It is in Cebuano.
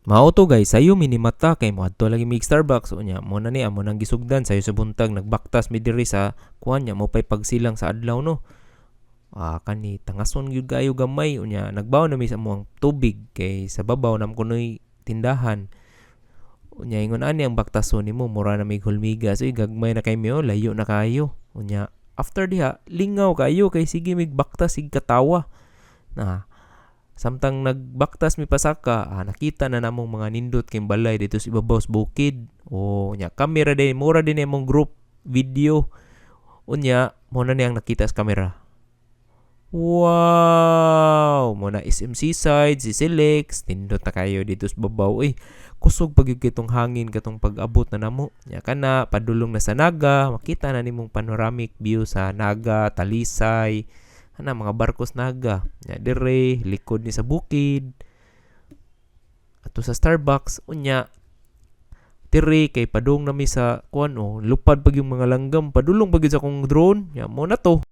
Mao to, guys, sayo mi ni mata kay moadto lagi mig Starbucks. Unya mo na ni amo nang gisugdan sayo sa buntag, nagbaktas mi diri sa kuan niya mo pay pagsilang sa adlaw, no. Ah, kani tangason gyud kayo gamay. Unya nagbaw na mi sa among tubig kay sa babaw nam kunoy tindahan. Unya ingon ani ang baktason nimo, mura na mig hulmiga. So gagmay na kay mi, oh, layo na kayo. Unya after diha, lingaw kayo kay sige mig baktas sig katawa. Na samtang nagbaktas mi pasaka, ah, nakita na namong mga nindot kay balay dito sa ibabaw sa bukid. O nya kamera din, mura din imong group video. Unya mo na niyang nakita sa kamera. Wow! Mo na SM Seaside, si Selex, nindot na kayo dito sa babaw. Uy, kusog pag gyud kitong hangin katong pag-abot na namo. Nya kana padulong na sa Naga, makita na nimong panoramic view sa Naga, Talisay, ana mga barkos Naga. Nya dire likod ni sa bukid. Ato sa Starbucks, unya dire kay padung nami sa kuan, oh, lupad pag yung mga langgam, padulong pag gyud sa akong drone. Nya mo na to.